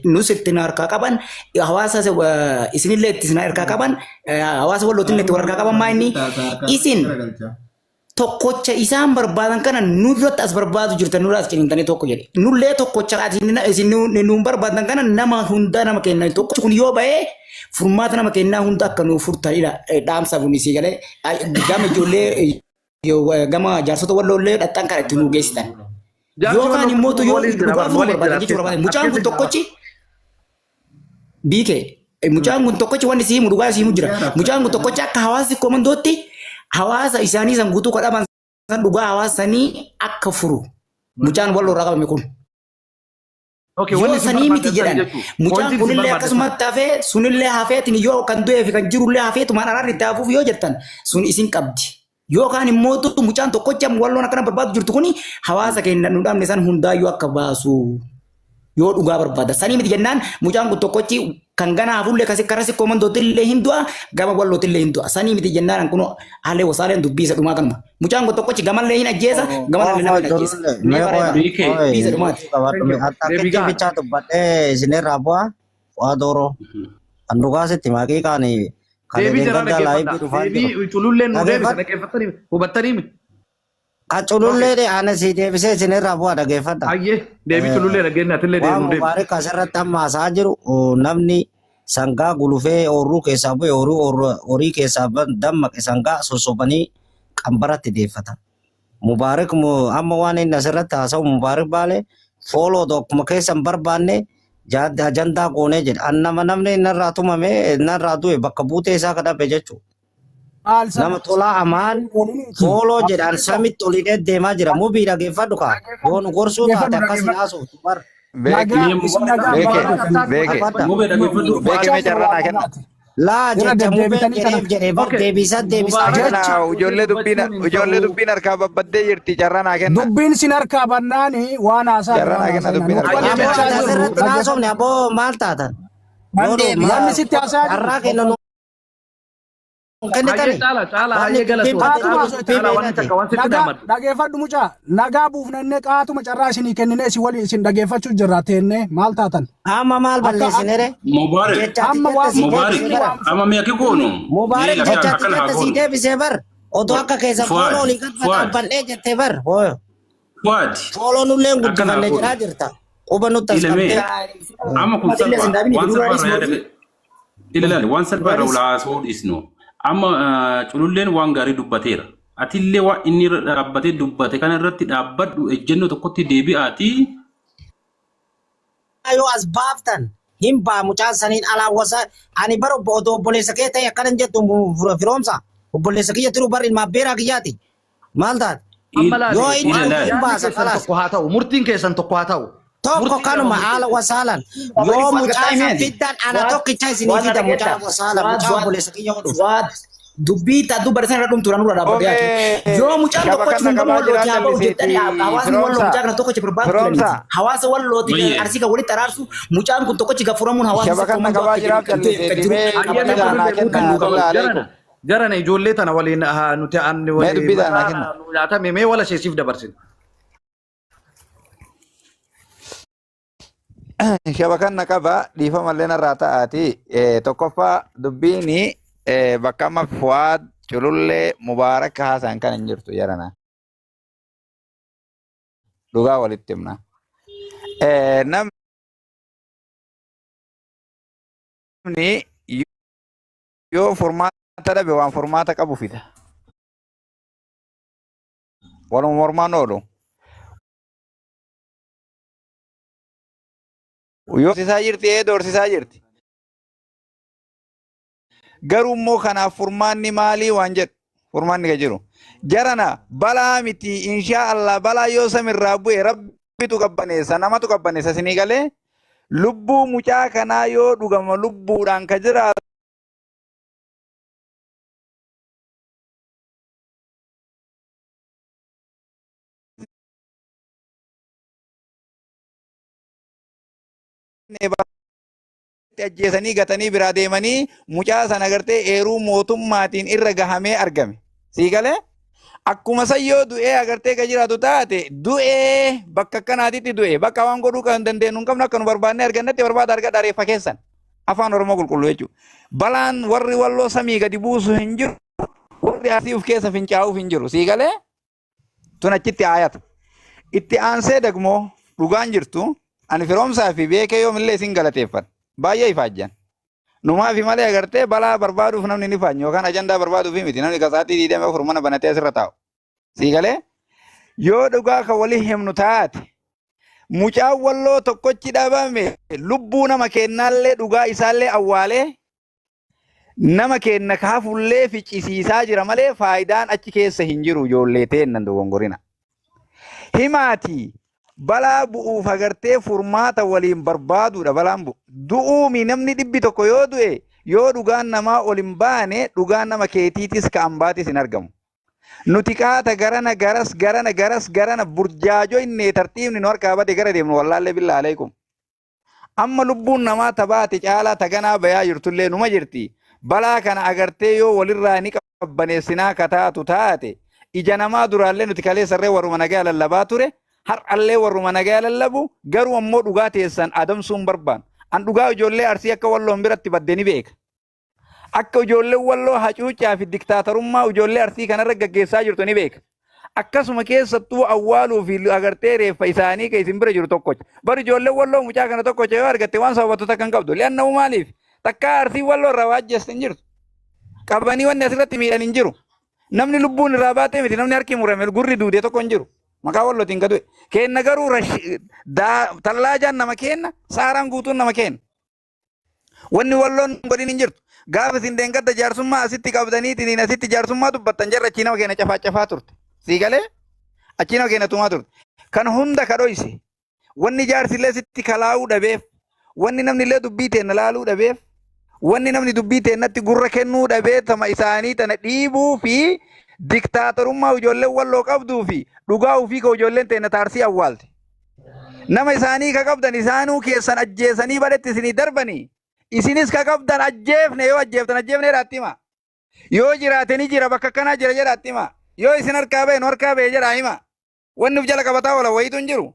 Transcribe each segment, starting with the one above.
Nus itti harkaa qaban, hawaasa isinillee itti harkaa qaban, hawaasa wallootillee itti harkaa qaban. Maa inni isin tokkocha isaan barbaadan kana nurratti as barbaadu jirtan, nurraa as ciniintanii tokko jedhe. Nullee tokkocha isin nuun barbaadan kana nama hundaa nama kennan, tokkochi kun yoo ba'ee furmaata nama kennaa hunda akka nuuf furtanidha dhaamsa kun isii galee gama ijoollee gama jaarsota walloollee dhaxxan kana itti nuu geessitan. Yookaan immoo yoo dhugaa furuu barbaadan jechuu barbaadan, mucaan kun tokkochi biike, mucaan kun tokkochi wanni sii himu dhugaa sii himu jira. Mucaan kun tokkochi akka hawaasni komandootti hawaasa isaanii san guutuu kadhaban san dhugaa hawaasa sanii akka furu mucaan walloo irraa qabame kun. Yoo sanii miti jedhan, mucaan kunillee akkasumatti hafee sunillee hafeetiin, yoo kan du'ee fi kan jirullee hafeetumaan araarri itti hafuuf yoo jettan sun isin qabdi. Yookaan immoo mucaan tokkocha walloon akkana barbaadu jirtu kuni hawaasa keenya nu dhabne san hundaayyuu akka baasu yoo dhugaa barbaada. Sanii miti jennaan mucaan kun tokkochi kan gana hafullee kasi karaa sikkoo mandootti illee hin du'a, gama wallootti illee hin du'a. Sanii miti jennaan kun haalee wasaaleen dubbii isa dhumaa kanuma. Mucaan kun tokkochi gamallee hin ajjeesa, gamallee nama hin ajjeesa. Mee bareeda. Dubbii isa dhumaati. Akkitti bichaa dubbadhee isinirraa bu'aa bu'aa dooroo. Kan dhugaa sitti maaqii kaani kan Deebii jaraa gaddaa dhaggeeffadha. laayivii dhufaa jiru. Deebii cululleen nu deebise Dhaggeeffadhu. dhaggeeffattanii hubattanii mi? Kan culullee ana si deebisee isinirraa bu'aa dhaggeeffadha. Hayyee, deebii culullee dhaggeenya, atillee Waan deebii nu deebise. Mubaarik asirratti amma haasa'aa jiru, namni sangaa gulufee ooyiruu keessaa bu'e, horii keessaa dammaqe sangaa sossobanii qambaratti deeffatan. Mubaarik amma waan inni asirratti haasa'u, Mubaarik Baale fooloo akkuma keessa hin barbaanne ajandaa goonee jedha. An nama namni narraa tumame narraa du'e bakka buutee isaa kadhabe jechuudha. Maal sana? Nama tolaa amaan fooloo jedhaan samitti olii deemaa jira. Mubii dhaggeeffadhu kaa. Yoo nu gorsuu taate akkas hin haasoftu bar. Beeke, Nagaa isin nagaa beeke, barbaadu. beeke, Dhaggeeffadha. Mubee dhaggeeffadhu. Beeke, mee carraa naa kenna. Laa Irra jecha mubeen deddeebitanii kana jedheef jedhee bar deebisaa deebisaa Mubaarak jira. Naa jecha ijoollee dubbiin dubbachuun hin ijoollee ta'u. dubbiin harkaa babbadee jirti, carraa naa kenna. Dubbiin sin harkaa bannaani waan haasaa Carraa biraan naa kenna haasa'ina. dubbiin Nuti harkaa wanni Aboo jechaa ati jirru asirratti dhaggeeffadhu. naasofne, aboo maal taatan? Nan Yoo nu deebi'a. Wanni sitti haasaa jirru carraa kenna nu Hayyee kennitani. caala caala Wanni hayyee dubbiin galatoon badde qaatuma caala dubbii haasofte. caala wanni beeknati. takka waan sitti Nagaa dhaammadhu. dhageeffadhu mucaa, nagaa buufnannee qaatuma carraa isinii kennine isin waliin isin dhageeffachuu jirra teennee maal taatan? Amma maal Akka balleessinere? Mubaarik. Jecha ati amma jette waan si Mubaarik. deebisee bara. Amma mi'a kee goonu. Mee Mubaarik lafa jecha ati akkana haa jette si goonu. deebisee bar. Otoo akka keessa Fuad. fooloo olii gad Fuad. faxaanfannee jettee bar. Hooyo. Fuad. Fooloo nullee hin Akkana haa guddifanne goonu. jedhaa jirta. Quba nutti as Ilamee. qabdee. Amma kun Illee salphaa. sin dhaabini Waan salphaa duraanis irraa yaada ilaali. Waan salphaa irraa wal haasa'uu dhiisnu. Amma cululleen waan gaarii dubbateera. Atillee waan inni irra dhaabbatee dubbate kana irratti dhaabbadhu, ejjennoo tokkotti deebi'aatii. Yoo as baaftan hin baa mucaan saniin alaa wasa ani bar obbo otoo obboleessa kee ta'e akkana hin jettu firoomsa obboleessa kiyya tiruu bar ilma abbeeraa kiyyaati maal taate Amma laali yoo inni waan dhufe hin yaadni baasa keessan kalaas tokko haa ta'u, murtiin keessan tokko haa ta'u. Tokko Murtii lama kanuma haala murteessu. wasaalan yoo mucaa san fiddan ana tokkicha isinii fida mucaa wasaala mucaa obboleessa kiyya godhuuf. Fuad dubbii ta dubbar sana irra dhumtu nurra dhaabbatee ati. Omee Yoo mucaan tokkochi shabakan na kun gama qabaa wallooti jiraa haa ba'u calliseeti jettanii hawaasni walloo firoomsa mucaa kana tokkochi barbaadu ture miti. Firoomsa. Hawaasa wallooti Mayyee. arsii kan walitti araarsu mucaan kun tokkochi gafuramuun hawaasni Shabakan na sikkoo qabaa akka jiraa jiru kan ta'e kan calliseeti jiru mee Hayyee dubbii mee taanaa culullee kenna kan nuu mute tola qabatu. alaikum. Jarana jarana ijoollee tana waliin haa nuti anni Mee waliin dubbii taanaa mataa kenna. nu nyaatame mee wala isheesiif dabarsina. Shabakan na qaba dhiifamallee narraa ta'aati. Tokkoffaa dubbiini bakka amma Fuwaad Culullee Mubaarak haasaan kan hin jirtu jarana. Dhugaa walitti himna. Namni yoo furmaata dhabe waan furmaata qabu fida. Waluma mormaan oolu. Yoo doorsisaa jirti, ee doorsisaa jirti. Garuu immoo kanaaf furmaanni maalii waan jedhu furmaanni ka jiru. Jarana balaa miti, inshaa Allah balaa yoo samirraa bu'e rabbitu qabbaneessa, namatu qabbaneessa isinii galee lubbuu mucaa kanaa yoo dhugama lubbuudhaan ka jiraatu ajjeesanii gatanii biraa deemanii mucaa sana gartee eeruu mootummaatiin irra gahamee argame. Sii galee? Akkuma san yoo du'ee agartee ka jiraatu taate du'ee bakka akkanaatitti du'e bakka waan godhuu kan dandeenyu hin qabnu akka nu barbaannee argannetti barbaada argadha reeffa keessan. Afaan Oromoo qulqulluu jechuudha. Balaan warri walloo samii gadi buusu hin jiru. Warri asii of keessa fincaa'uuf hin jiru. Sii galee tun achitti aayatu. Itti aansee dagmoo dhugaan jirtu ani firoomsaa fi beekee yoomillee isin galateeffadha. Baay'ee ifaajjan. Numaafi malee agartee balaa barbaaduuf namni ni faanyu yookaan ajandaa barbaaduuf miti namni kasaatii 24 mana banatee asirra taa'u. Sii galee yoo dhugaa kan walii himnu taate mucaan walloo tokkochi dhabame lubbuu nama kennaallee dhugaa isaallee awwaalee nama kenna kaafullee ficcisiisaa jira malee faayidaan achi keessa hin jiru ijoollee teennan dogongorina. Himaati balaa bu'uuf agartee furmaata waliin barbaaduudha balaan bu'u. Du'uumi namni 100 yoo du'e yoo dhugaan namaa ol hin baane dhugaan nama keetiitis ka ambaatis hin argamu. Nuti qaata garana garas garana garas garana burjaajoo inni tartiibni nu harkaa bade gara deemnu wallaallee billaa aleekum. Amma lubbuun namaa tabaate caalaa taganaa bayaa jirtullee numa jirti. Balaa kana agartee yoo walirraa ni qabbaneessinaa ka taatu taate ija namaa duraallee nuti kaleessarree warruma nagaa lallabaa ture har'allee warruma nagaa lallabu garuu ammoo dhugaa teessan adamsuun barbaannu. An dhugaa ijoollee arsii akka walloon biratti badde ni beeka. Akka ijoolleen walloo hacuuccaa fi diktaatarummaa ijoollee arsii kanarra gaggeessaa jirtu ni beeka. Akkasuma keessattuu awwaaluu fi agartee reeffa isaanii kan isin bira jiru tokkocha. Bari ijoolleen walloo mucaa kana tokkocha yoo argatte waan sababatu takka hin qabdu. Li'annahu maaliif? Takkaa arsii walloo irraa waajjeesse hin jirtu. Qabanii wanni asirratti miidhan hin jiru. Namni lubbuun irraa baatee miti namni harki murame gurri duudee tokko hin jiru. Maqaa wallootiin gad du'e. Kenna garuu tallaajaan nama kenna saaraan guutuun nama kenna. Wanni walloon godhin hin jirtu. Gaafa isin deengadda jaarsummaa asitti qabdaniitiin asitti jaarsummaa dubbattan jarra achii nama keenya cafaa cafaa turte. Sii galee achii nama keenya tumaa turte. Kan hunda ka dhoyse. Wanni jaarsillee sitti kalaa'uu dhabeef, wanni namni illee dubbii teenna laaluu dhabeef, wanni namni dubbii teennatti gurra kennuu dhabee tama isaanii tana dhiibuu fi diktaatorummaa ijoolleen walloo qabduu fi dhugaa ofii ka ijoolleen teenna taarsii awwaalte. Nama isaanii ka qabdan isaanuu keessan ajjeesanii badhetti isinii darbanii isinis ka qabdan ajjeefne yoo ajjeeftan ajjeefne jedhaatti hima. Yoo jiraate ni jira bakka akkanaa jira jedhaatti hima. Yoo isin harkaa ba'e nu harkaa ba'e jedhaa hima. Wanni uf jala qabataa oola wayiitu hin jiru.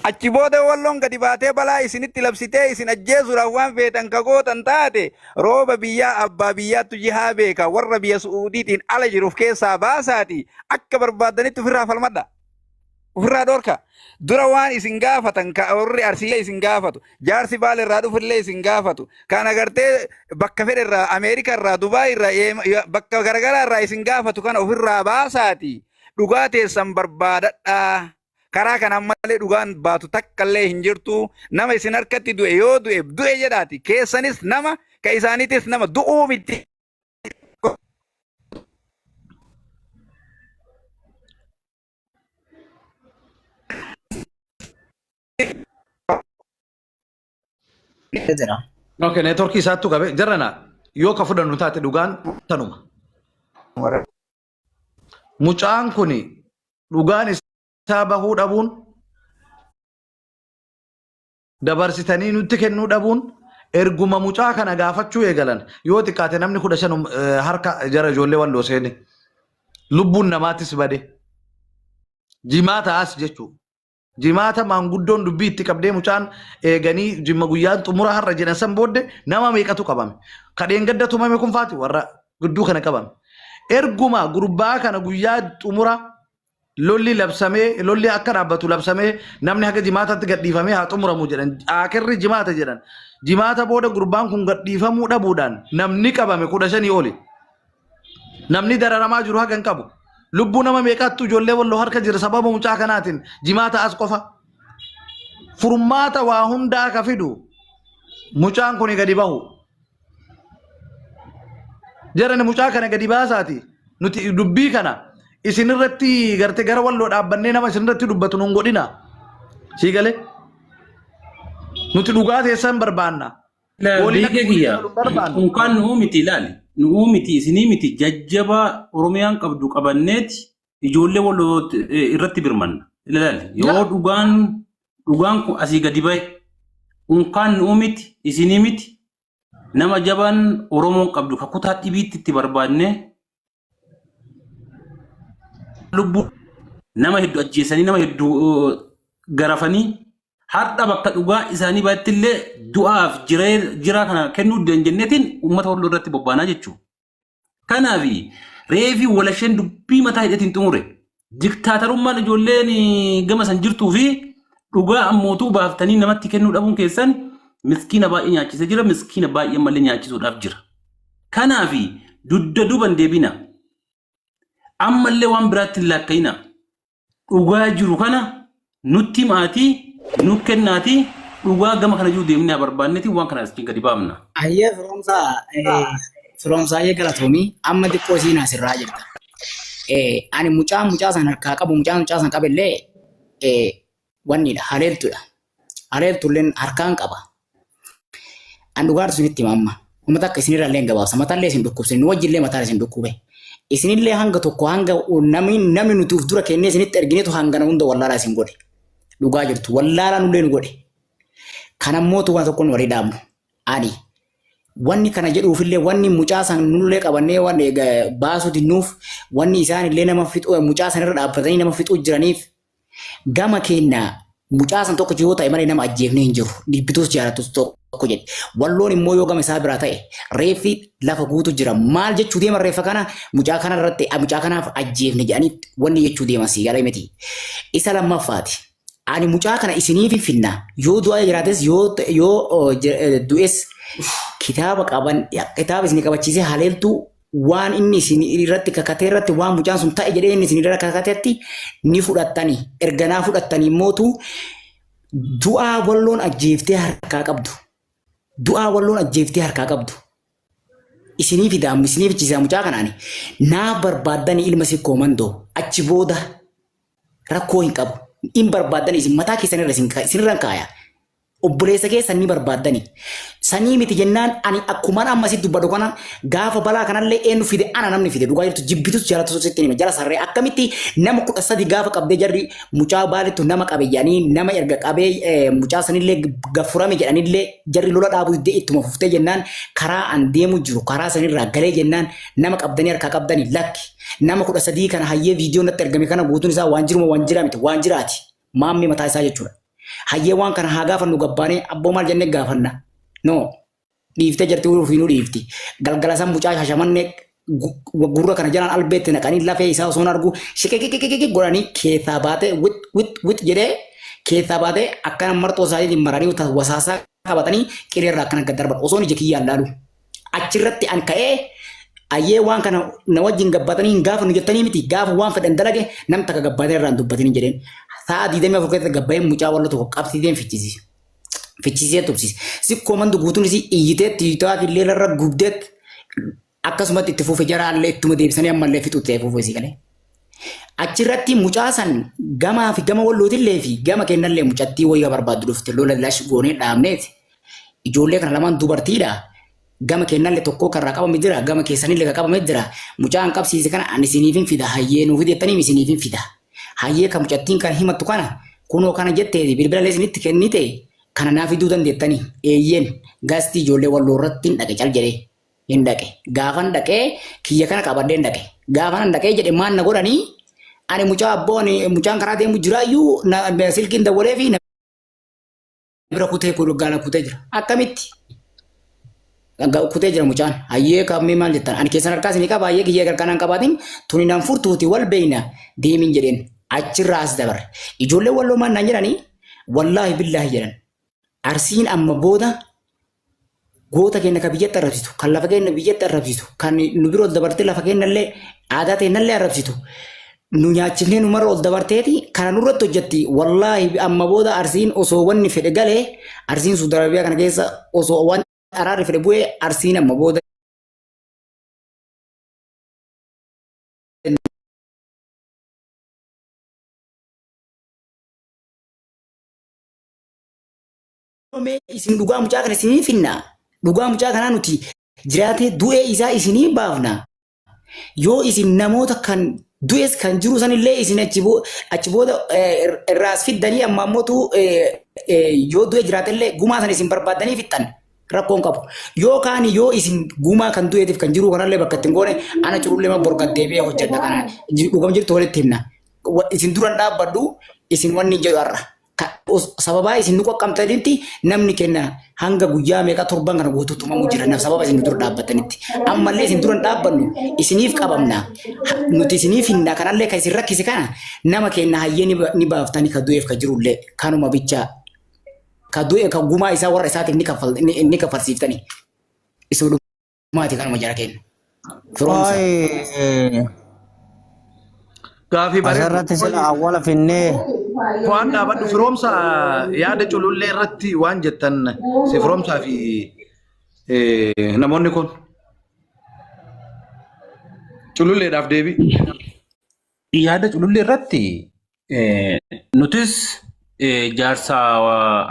Achi booda walloon gadi baatee balaa isinitti labsitee isin ajjeesuudhaaf waan feetan ka gootan taate rooba biyyaa abbaa biyyaattu jihaa beeka warra biyya Su'uudiitiin ala jiruuf keessaa baasaati akka barbaaddanitti ofirraa falmadha. Ofirraa dhorka. Dura waan isin gaafatan ka warri Arsiilee isin gaafatu jaarsi Baale irraa dhufullee isin gaafatu kan agartee bakka fedhe irraa Ameerika irraa Dubaay irraa bakka garagaraa irraa isin gaafatu kana ofirraa baasaati dhugaa teessan barbaadadhaa. Karaa kanaan malee dhugaan baatu takka illee hin jirtu. Nama isin harkatti du'e yoo du'e du'e jedhaati. Keessanis nama ka isaaniitis nama du'uu miti. Jira. Okay, neetworkii isaattu qabe. Jarana yoo ka fudhannu taate dhugaan tanuma. Mucaan kuni dhugaan isaa bahuu dhabuun dabarsitanii nutti kennuu dhabuun erguma mucaa kana gaafachuu eegalan yoo xiqqaate namni 15 harka jara ijoollee walloo seene lubbuun namaatis bade jimaata as jechuudha. Jimaata maanguddoon dubbii itti qabdee mucaan eeganii jimma guyyaan xumura har'a jedhan san booddee nama meeqatu qabame. Kadheen gadda tumame kun faati warra gidduu kana qabame. Erguma gurbaa kana guyyaa xumura lolli labsamee lolli akka dhaabbatu labsamee namni haga jimaatatti gadhiifamee haa xumuramu jedhan akirri jimaata jedhan. Jimaata booda gurbaan kun gadhiifamuu dhabuudhaan namni qabame 15 oli. Namni dararamaa jiru haga hin qabu. Lubbuu nama meeqaattu ijoollee walloo harka jira sababa mucaa kanaatiin jimaata as qofa. Furmaata waa hundaa ka fidu mucaan kun gadi bahu. Jarani mucaa kana gadi baasaati. Nuti dubbii kana isinirratti garte gara walloo dhaabbannee nama isinirratti dubbatu nun godhina. Sii galee? Nuti dhugaa teessan barbaanna. Waliin Beekee akka kiyya waliin galu barbaanna. unkaan nu'uu miti ilaali. Nu'uu miti isinii miti jajjabaa Oromiyaan qabdu qabanneeti ijoollee walloo irratti birmanna. Ilaali yoo dhugaan dhugaan kun asii gadi bahe unkaan nu'uu miti isinii miti nama jabaan Oromoon qabdu ka kutaa dhibiitti itti barbaadne Lubbuu nama hedduu ajjeesanii, nama hedduu garafanii, har'a bakka dhugaa isaanii baatti illee du'aaf jiraa kana kennuu dandeenyeetiin uummata Walloo irratti bobbaanaa jechuudha. Kanaaf reefi walasheen dubbii mataa hidhatiin xumure. Diktaatarummaan ijoolleen gama san jirtuu fi dhugaa ammootuu baaftanii namatti kennuu dhabuun keessan miskiina baay'ee nyaachisee jira, miskiina baay'ee malee nyaachisuudhaaf jira. Kanaaf dugda duuban deebina. Ammallee waan biraatti hin laakka'ina. Dhugaa jiru kana nutti himaatii, nu kennaatii, dhugaa gama kana jiru deemnee haa barbaanneeti waan kana asiin gadi baafna. Ayyee Firoomsaa, Firoomsaa, ayyee galatoomii, amma xiqqoo isiin asirraa jirta. Ani mucaa mucaa san harkaa qabu, mucaa mucaa san qabellee wannidha, haleeltudha. Haleeltulleen harkaan qaba. An dhugaatu isinitti hima amma. Uummata akka isinirra illee hin gabaabsa. Mataallee isin dhukkubsine. Nu wajjillee mataan isin dhukkube. Isinillee hanga tokko hanga namni nuti of dura kennee isinitti erginetu hangana hunda wallaalaa isin godhe. Dhugaa jirtu. Wallaalaa nullee nu godhe. Kanammootu waan tokkoon walii dhaabnu. Ani wanni kana jedhuufillee, wanni mucaa san nullee qabannee waan baasuu dinnuuf, wanni isaan illee nama fixuu, mucaa san irra dhaabbatanii nama fixuu jiraniif, gama keenya mucaa san tokko yoo ta'e malee nama ajjeefnee hin jiru. Dhibbituus jaalatus tokko jedhe. Walloon immoo yoo gama isaa biraa ta'e reeffi lafa guutu jira. Maal jechuu deeman? Reeffa kana mucaa kana irratti, mucaa kanaaf ajjeefne jedhanii wanni jechuu deeman sii galee miti. Isa lammaffaati. Ani mucaa kana isiniif finna. Yoo du'aa jiraates, yoo du'es, kitaaba qaban, kitaaba isin qabachiisee haleeltuu waan inni isin irratti kakatee irratti, waan mucaan sun ta'e jedhee inni isin irra kakatetti ni fudhattani. Erganaa fudhattanii immootu du'aa Walloon ajjeeftee harkaa qabdu. Du'aa Walloon ajjeeftee harkaa qabdu. Isinii fidaa, isinii fichiisaa mucaa kanaani. Naaf barbaaddanii ilma Sikkoo Mandoo achi booda rakkoo hin qabu. In barbaaddanii isin mataa keessanirra isinirra kaaya. Obboleessa keessan ni barbaaddani. Sanii miti jennaan, ani akkumaan amma sitti dubbadhu kana, gaafa balaa kanallee eenyu fide? Ana namni fide. Dhugaa jirtu jibbitus jaalatus sitti hima. Jala sarree akkamitti nama 13 gaafa qabdee, jarri mucaa baalittu nama qabe jedhanii, nama erga qabee mucaa sanillee gaffurame jedhanillee, jarri lola dhaabuu diddee ittuma fuftee jennaan, karaa an deemu jiru karaa sanirraa galee jennaan, nama qabdanii harkaa qabdanii lakki. Nama 13 kana hayyee viidiyoo natti ergame kana guutuun isaa waan jiruma, waan jiraa miti, waan jiraati. Maammee mataa isaa jechuudha. Hayyee waan kana haa gaafannu gabbaanee, abboo maal jennee gaafanna? No. Dhiiftee jirti, ofiinuu dhiifti. Galgala san mucaa Shashamannee gurra kana jalaan albeetti naqanii, lafee isaa osoo hin argu shiqiqiqiqiqi godhanii keessaa baatee, wit wit wit jedhee keessaa baatee, akkana marxoo isaaniitiin maranii wasaasaa qabatanii qileerraa akkana gad darban osoon ija kiyyaan laalu. Achirratti an ka'ee, ayyee waan kana na wajjin gabbatanii hin gaafannu jettanii miti, gaafa waan fedhan dalage nam takka gabbatee irraa hin dubbatin jedheen. Sa'a 24 keessatti gabbayeen mucaa Walloo tokko qabsiiseen fichisiise. Fichisiisee tubsiise. Sikkoo Mandu guutuun isii iyyitee tiitaa illee irra gubdeet akkasumatti itti fufe, jaraallee ittuma deebisanii ammallee fixuu ta'e fufe isii galee. Achirratti mucaa san gamaa fi gama Wallootillee fi gama kennallee mucattii wayyaa barbaaddu dhufte, lola lash goonee dhaabneeti. Ijoollee kana lamaan dubartiidha. Gama kennallee tokko karraa qabame jira, gama keessanillee kan qabame jira. Mucaan qabsiise kana ani isiniifin fida, hayyee nuuf jettanii isiniifin fida. Hayyee kan mucattiin kan himattu kana kunoo kana jettee bilbilallee isinitti kennite kana naa fiduu dandeettanii? Eeyyeen gastii ijoollee Walloo irratti hin dhaqe, cal jedhee hin dhaqe. Gaafan dhaqee kiyya kana qabadhee hin dhaqe. Gaafan dhaqee jedhe maal na godhanii? Ani mucaa abboon mucaan karaa deemu jiraayyuu silkiin dawwalee fi bira kutee gaala kutee jira. Akkamitti? Kutee jira mucaan. Hayyee kammee maal jettan? Ani keessan harkaa isinii qaba, hayyee kiyya gargaaraan qabaatiin tuni nan furtuuti, wal beeyna deemin jedheen. Achirraa as dabarre. Ijoollee Walloo maal naan jedhanii? Wallaahi billaahi jedhan. Arsiin amma booda goota keenya kan biyyatti arrabsitu, kan lafa keenya biyyatti arrabsitu, kan nu bira ol dabartee lafa keenya illee aadaa teenya illee arrabsitu. Nu nyaachifnee numarra ol dabarteeti kana nurratti hojjetti. Wallaahi amma booda Arsiin osoo wanni fedhe galee, Arsiin Suudi Arabiyaa kana keessa osoo waan araarri fedhe bu'ee, Arsiin amma booda mee isin dhugaa mucaa kana isinii finna. Dhugaa mucaa kanaa nuti jiraatee du'ee isaa isinii baafna. Yoo isin namoota kan du'es kan jiru sanillee isin achi booda irraas fiddanii, amma ammootu yoo du'e jiraatellee gumaa sana isin barbaaddanii fixxan. Rakkoon qabu. Yookaan yoo isin gumaa kan du'eetiif kan jiru kanallee bakka ittiin goone ana culullee ma borgat deebi'ee hojjedha kanaan. Dhugama jirtu walitti himna. Isin duran dhaabbadhu isin wanni hin jedhu har'a. Sababaa isin nu qaqqabtanitti namni kenna hanga guyyaa meeqa torban kana guutuu tumamu jira. Sababa isin nu dura dhaabbatanitti. Ammallee isin dura dhaabbannu isiniif qabamna. Nuti isiniif hinna kanallee kan isin rakkise kana nama kenna hayyee ni baaftanii ka du'eef ka jirullee kanuma bichaa. Ka du'e ka gumaa isaa warra isaatiif ni kaffalsiiftani. Isuu dhumaati kanuma jara kenna. Firoomsa. Waa'ee Gaafii bareedu. asirratti sila awwala finnee Waan dhaabadhu firoomsa yaada culullee irratti waan jettan si firoomsaa fi namoonni kun cululleedhaaf deebii. Yaada culullee irratti nutis jaarsa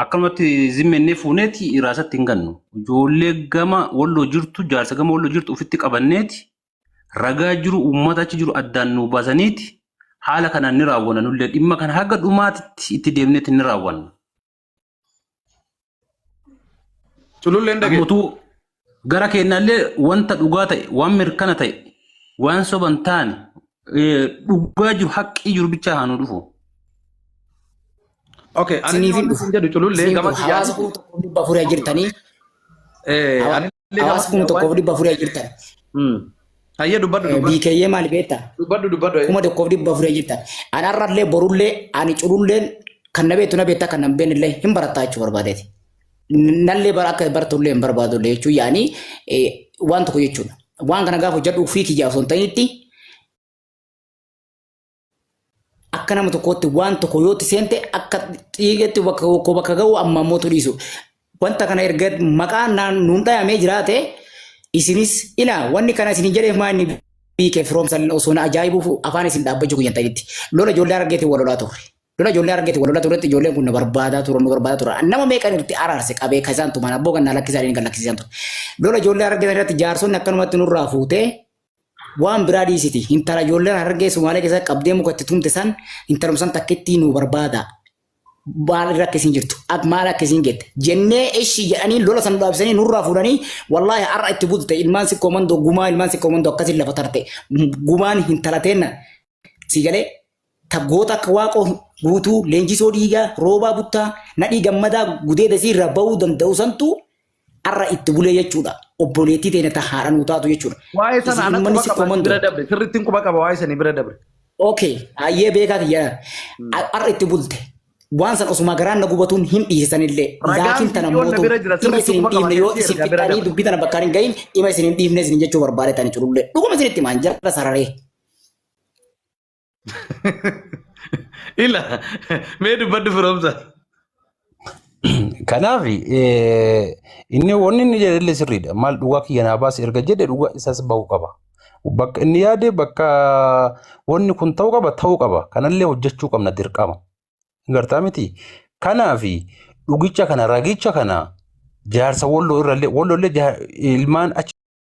akkanumatti zimmennee fuuneeti iraasatti hin gannu. Ijoollee gama walloo jirtu jaarsa gama walloo jirtu ofitti qabanneeti ragaa jiru uummata achi jiru addaan nu baasaniiti haala kanaan ni raawwanna nullee dhimma kana haga dhumaatitti itti deemneeti ni raawwanna. Cululleen dhageessu. Ammoo gara keenyallee wanta dhugaa ta'e waan mirkana ta'e waan soban taane dhugaa jiru haqqii jiru bichaa haa nu dhufu. Okay, ani Isiniif hin waan dhufu. isin jedhu culullee Isiniif gama dhufu. Hawaasa kiyyaatti. 1400 jirtanii. Anillee gama Hawaasa 1400 jirtan. Hayyee dubbadhu dubbadhu. Biikeeyyee maali beektaa? Dubbadhu dubbadhu. 1400 jirtan. Ani har'allee borullee ani cululleen kan na beektu na beektaa kan na hin beeknellee hin barattaa jechuu barbaadeeti. Nallee bara akka baratullee hin barbaadullee jechuu yaani waan tokko jechuudha. Waan kana gaafa hojjedhu ofii kiyyaa osoo hin ta'initti akka nama tokkootti waan tokko yoo itti seente akka xiiqetti bakka tokko bakka ga'u amma ammoo dhiisu. Wanta kana erga maqaan naan nuun dhayamee jiraate isinis ilaa wanni kana isin jedheef maa inni biikee firoomsan osoo na ajaa'ibuuf afaan isin dhaabbachuu kiyyan ta'initti. Lola ijoollee argeetiin wal lolaa turre. Lola ijoollee argeetiin wal lolaa turretti ijoolleen kun na barbaadaa turan nu barbaadaa turan. Nama meeqan itti araarse qabee kan isaan tuman abboo gannaa lakkisaa kan lakkisiisan ture. Lola ijoollee argeetan irratti jaarsonni akkanumatti nurraa fuutee waan biraa dhiisiti. Intala ijoolleen harargee Sumaalee keessa qabdee muka itti tumte san intaluma san takkittii nu barbaada. Maal irra akka isin jirtu maal akka isin jette jennee ishi jedhanii lola san dhaabsanii nurraa fuudhanii wallaahi har'a itti bulte ilmaan sikkoo mandoo gumaa ilmaan sikkoo mandoo akkasiin lafa tarte gumaan hin talateenna si galee taggoota akka waaqoo guutuu leenjisoo dhiigaa roobaa buttaa nadhii gammadaa gudeeda isii irraa ba'uu danda'u santu har'a itti bulee jechuudha. Obboleettii teenya ta haadha nuu taatu jechuudha. Waa'ee sana Isin anatu uummanni quba sikkoo qaba mandoo. bira dabre. Sirrittiin quba qaba waa'ee sanii bira dabre. Okay, hayyee beekaa kiyya. Har'a itti bulte. Waan san osuma garaan na gubatuun hin dhiisanillee. Ragaan Laakiin tana viidiyoon na mootu bira jira dhima sirriitti isin hin quba qaba dhiifne yoo keessi isin ergaa bira fixxanii dabre. dubbii tana bakkaan hin gahin dhima isin hin dhiifne isin jechuu barbaade tani culullee. Dhuguma isinitti himaan jala sararee. Ila mee dubbadhu firoomsa. Kanaaf inni wanni inni jedhe illee sirriidha. Maal dhugaa kiyya naa baase erga jedhe dhugaa isas ba'uu qaba. Bakka inni yaade bakka wanni kun ta'uu qaba ta'uu qaba. Kanallee hojjechuu qabna dirqama. Gartaa miti. Kanaaf dhugicha kana ragicha kana jaarsa walloo irrallee wallollee ilmaan achi